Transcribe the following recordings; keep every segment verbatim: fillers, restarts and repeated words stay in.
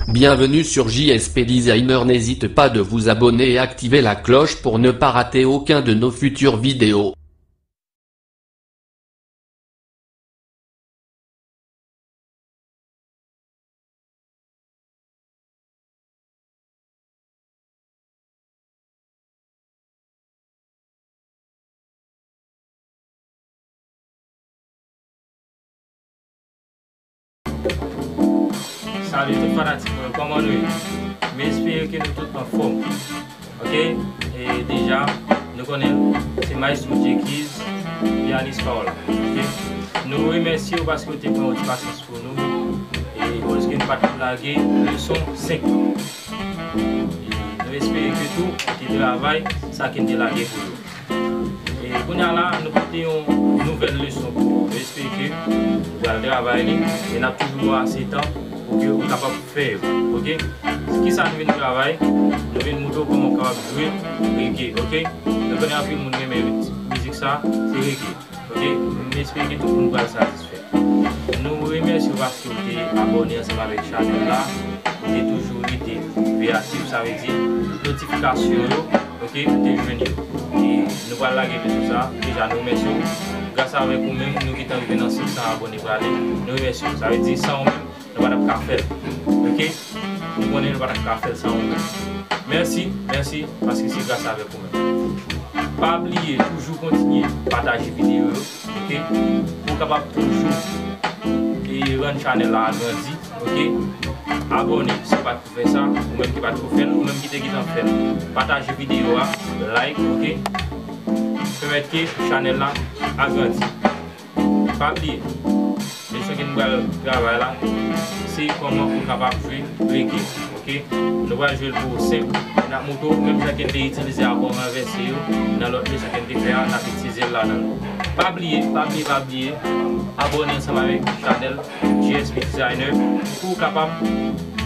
Bienvenue sur J S P Designer, n'hésite pas de vous abonner et activer la cloche pour ne pas rater aucun de nos futures vidéos. Salut tout fanatik mwen, kòman nou ye? M espere ke nou tout anfòm. Ok? E deja, nou konnen l, se Maestro Jekiz, pyanis pa w la. Ok? Nou remèsye w paske w te pran yon ti pasyans pou nou. E paske nou pa t lage leson senk lan. E nou espere ke tou, ou te travay sa ke n te lage pou yo. E kounye a la, nou pote yon nouvèl leson pou ou. Nou espere ke ou pral travay li, e n ap toujou ba w ase tan pou ke ou kapab fè yo, ok? Kisa nou vin travay? Nou vin montre w kòman w kapab jwe reggae, ok? Nou konnen anpil moun renmen rit-, mizik sa, se reggae, ok? M espere ke tout moun pral satisfè. Nou remèsye w paske w te abòne ansanm avèk chanèl la, ou te toujou rete veyatif, sa vle di tout notifikasyon yo, ok, ou te jwenn yo. E nou pral lage leson sa, deja nou remèsye w. Gras avèk ou menm, nou gentan rive nan senk san abòne prale, nou remèsye w. Sa vle di san ou menm, nou pa t ap ka fè l. Ok? Nou konnen nou pa t ap ka fè l san ou menm. Mèsi, mèsi, paske se gras avèk ou menm. Pa bliye, toujou kontinye pataje videyo yo, ok? Pou w kapab toujou e rann chanèl la agrandi, ok? Abòne si w pa t ko fè sa, ou menm ki pa t ko fè l, ou menm ki te gentan fè l. Pataje videyo a, like, ok? Pèmèt ke chanèl la agrandi. Pa bliye, leson ke nou pral travay la, se kòman ou kapab jwe reggae, ok? Nou pral jwe l pou ou senp, e n ap montre w menm jan ke n te itilize akò ranvèse yo nan lòt leson ke n te fè a, n ap itilize l ladan l. Pa bliye, pa bliye, pa bliye, abòne ansanm avèk chanèl J S P Designer pou w kapab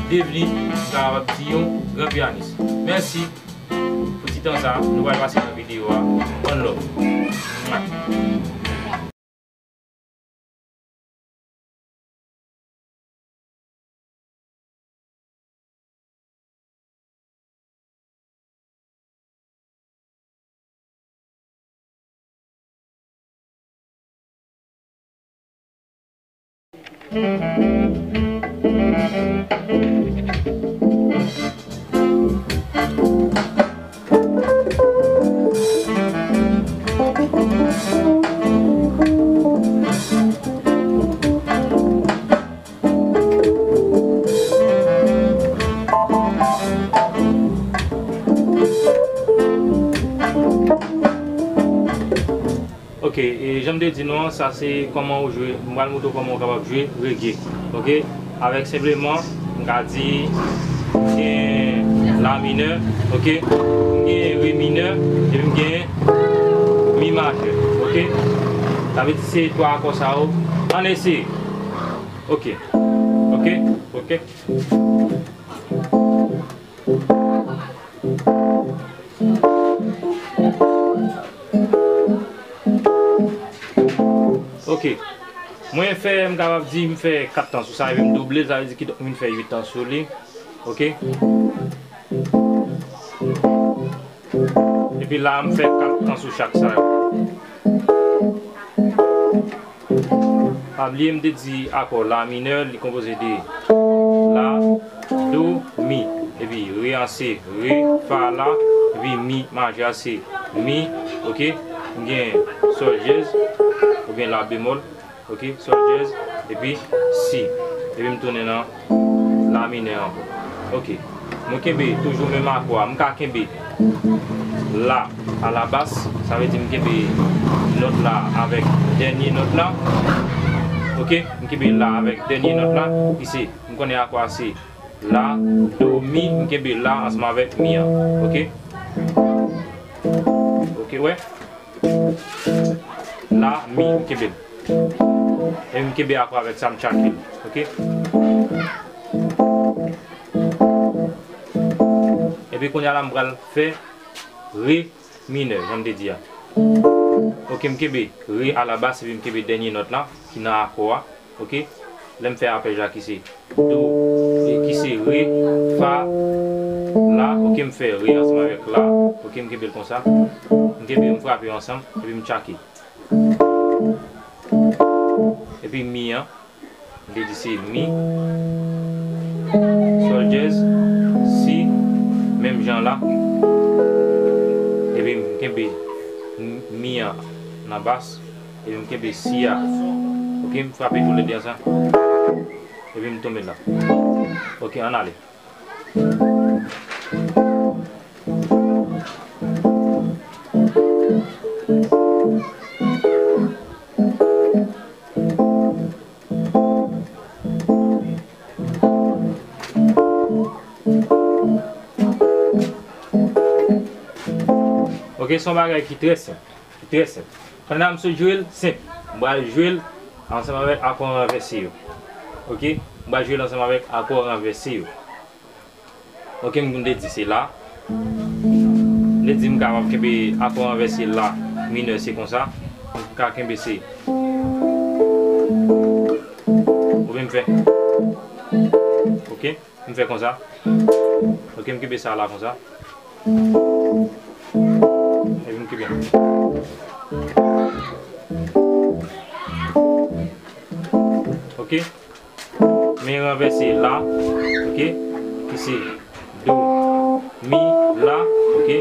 devni, m kapab di, yon gran pyanis. Mèsi pou ti tan sa, nou pral pase nan videyo a. One love. Mwa. Ok, e jan m te di nou an, sa se kòman ou jwe, m pral montre w kòman ou kapab jwe reggae. Ok, avèk senpleman, m ka di, m gen la minè, ok, m gen re minè, epi m gen mi majè, ok. Sa vle di se twa akò sa yo, ann eseye. Ok, ok, ok. Ok. Mwen fè, m kapab di, m fè kat tan sou sa, epi m double, sa vle di kidonk m vin fè uit tan sou li. Ok. Epi la, m fè kat tan sou chak sa yo. Pa bliye m te di akò la minè, li konpoze de la, do, mi. Epi re an se re, fa, la, epi mi majè a se mi, ok? M gen sòl dyèz, oubyen la bemòl, ok? Sòl dyèz, epi si. Epi m tounen nan la minè ankò. Ok. Mwen kenbe toujou menm akò a. M ka kenbe la alabas, sa vle di m kenbe nòt la avèk dènye nòt la. Ok, m kenbe la avèk dènye nòt la, ki se, m konnen akò a se la, do, mi, m kenbe la ansanm avèk mi an. Ok. Ok, wè. La, mi, m kenbe l. E m kenbe akò avèk sa, m tchake l. Ok. Epi kounye a la, m pral fè re minè, jan m te di a. Ok, m kenbe re alabas, epi m kenbe dènye nòt la, ki nan akò a. Ok. Lè m fè apèj la, ki se do, ki se re, fa, la, oke, m fè re ansanm avèk la, oke, m kenbe l konsa. M kenbe, m frape yo ansanm, epi m tchake. Epi mi an, m te di se mi, sòl dyèz, si, menm jan la. Epi m kenbe mi an nan bas, epi m kenbe si a. Oke, m frape toulède ansanm. Epi m tonbe la. Oke, ann ale. Oke, se yon bagay ki trè senp. Trè senp. Pandan m sot jwe l, senp. M pral jwe l ansanm avèk akò ranvèse yo. Oke? M pral jwe l ansanm avèk akò ranvèse yo. Oke, m te di se la. M te di m kapab kenbe akò ranvèse la minè, se konsa. M ka kenbe se. Oubyen m fè. Oke? M fè konsa. Oke, m kenbe sa la konsa. Epi m kenbe. Oke. Men ranvèse la. Oke. Ki se do, mi, la. Oke.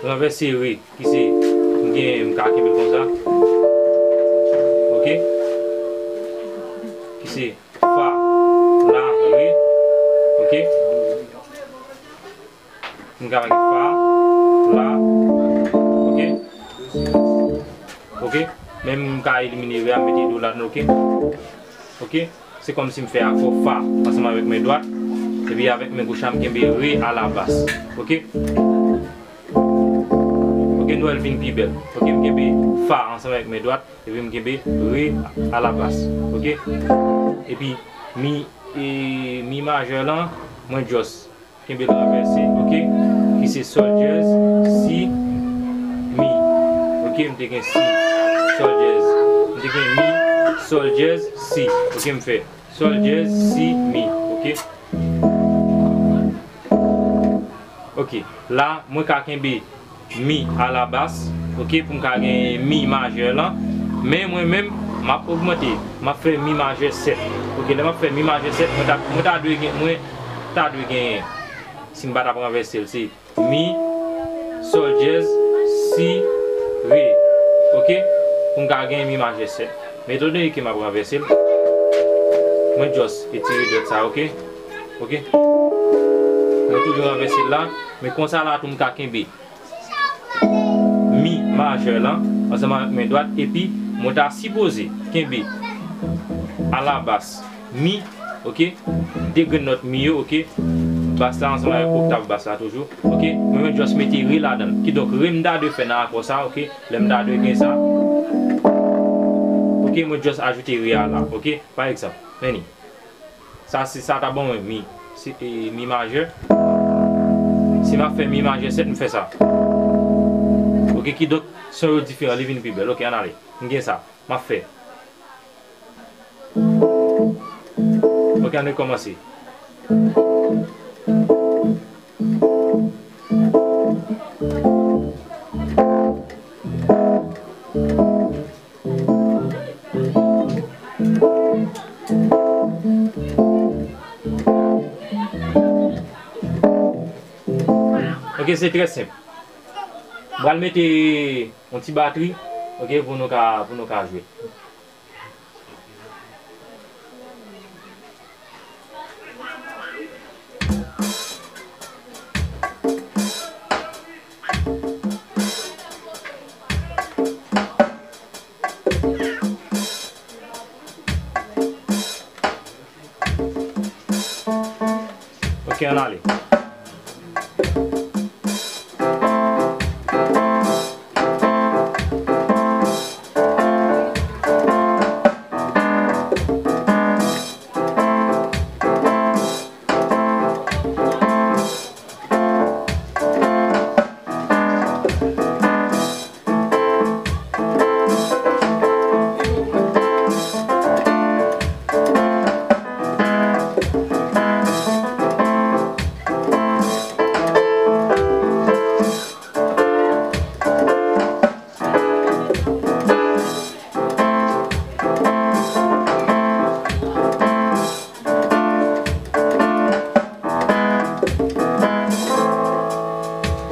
Ranvèse re. Ki se, m gen, m ka kenbe l konsa. Oke. Ki se fa, la, re. Oke. M ka fè fa, la. Oke. Oke. Men m ka elimine re a, m mete do ladan, oke. Oke. Se kòmsi m fè akò fa ansanm avèk men dwat, epi avèk men goch la, m kenbe re a la bas. Oke. Oke, nou wè l vin pi bèl. Oke, m kenbe fa ansanm avèk men dwat, epi m kenbe re a la bas. Oke? Epi mi, e, mi majè lan, mwen just kenbe l ranvèse, oke? Ki se sòl dyèz, si, mi. Oke, m te gen si, sòl dyèz. M te gen mi, sòl dyèz, si. Oke, m fè sòl dyèz, si, mi. Oke? Oke, la, mwen ka kenbe mi a la bas, oke, pou m ka gen mi majè lan. Men mwen menm, m ap ogmante, m ap fè mi majè sèt. Oke, lè m ap fè mi majè sèt, mwen ta, mwen ta dwe gen, mwen ta dwe genyen, si m pa t ap ranvèse l, se mi, sòl dyèz, si, re. Oke, pou m ka gen mi majè sèt. Men etandone ke m ap ranvèse l, mwen just etire dwèt sa, oke? Oke? Mwen toujou ranvèse l la, men konsa la tou m ka kenbe mi majè lan ansanm avèk men dwat, epi mwen ta sipoze kenbe a la bas mi, oke? De grenn nòt mi yo, oke? Bas la ansanm avèk oktav bas la toujou, oke? Men mwen just mete re ladan l. Kidonk, re m ta dwe fè nan akò sa, oke? Lè m ta dwe gen sa. Oke, mwen just ajoute re a la, oke? Pa egzanp, men ni. Sa, si sa ta ban mwen mi, si, e, mi majè. Si m ap fè mi majè sèt, m fè sa. Oke, kidonk, son yo diferan, li vin pi bèl. Oke, ann ale. M gen sa. M ap fè. Oke, ann rekòmanse. Oke, se trè senp. M pral mete yon ti batri, oke, pou nou ka, pou nou ka jwe. Oke, ann ale.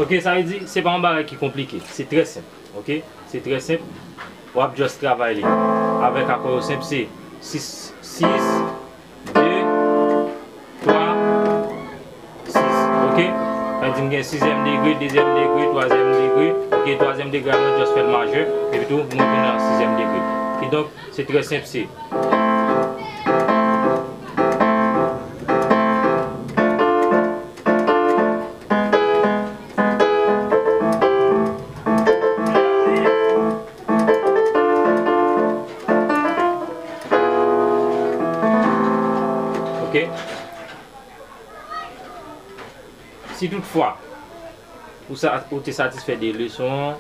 Ok, sa vle di, se pa yon bagay ki konplike. Se trè senp. Ok? Se trè senp. W ap just travay li. Avèk akò yo senp, se sis, sis, de, twa, sis. Ok? Sa vle di m gen sizyèm degre, dezyèm degre, twazyèm degre. Ok, twazyèm degre a, mwen just fè l majè. Epi tou, mwen tounen an sizyèm degre. Kidonk, se trè senp, se Ok. Si toutfwa ou sa, ou te satisfè de leson an,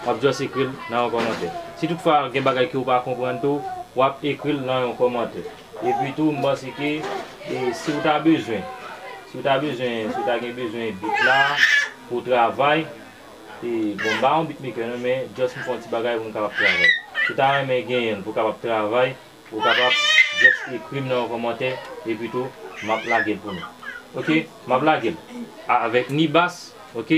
w ap just ekri l nan yon kòmantè. Si toutfwa gen bagay ke w pa konprann tou, w ap ekri l nan yon kòmantè. Epi tou, m panse ke, e, si w ta bezwen, si w ta bezwen, si w ta gen bezwen beat la pou w travay, e, bon, m pa yon beatmaker non, men just m fè yon ti bagay pou m kapab travay. Si w ta renmen genyen l pou w kapab travay, ou kapab just ekri m nan yon kòmantè, epi tou, m ap lage l pou nou. Ok, m ap lage l. A, avèk ni bas, ok.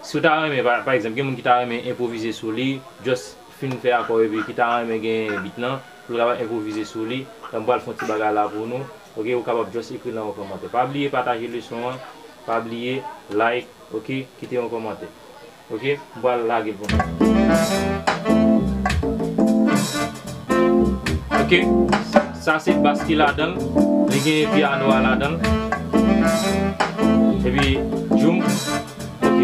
Si w ta renmen, pa, pa egzanp, gen moun ki ta renmen enpwovize sou li, just fin fè akò epi ki ta renmen gen beat lan, pou l kapab enpwovize sou li, m pral fè yon ti bagay la pou nou. Ok, ou kapab just ekri l nan yon kòmantè. Pa bliye pataje leson an, pa bliye like, ok, kite yon kòmantè. Ok, m pral lage l pou nou. Ok, sa se bas ki ladan l. Li gen pyano a ladan l. Epi, djoum. Ok.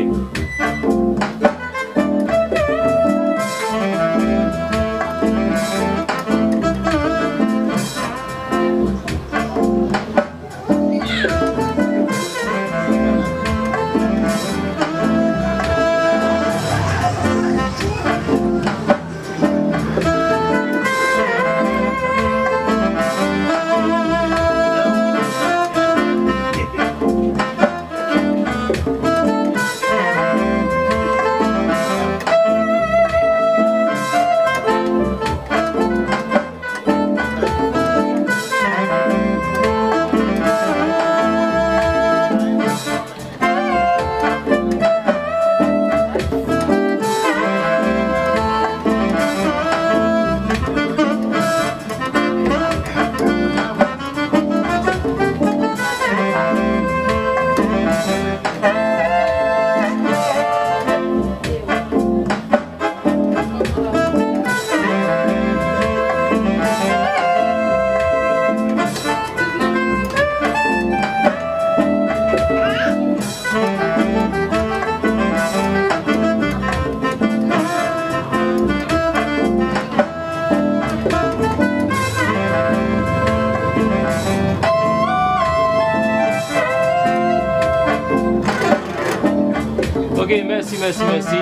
Ok, mèsi, mèsi, mèsi.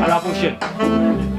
À la prochaine.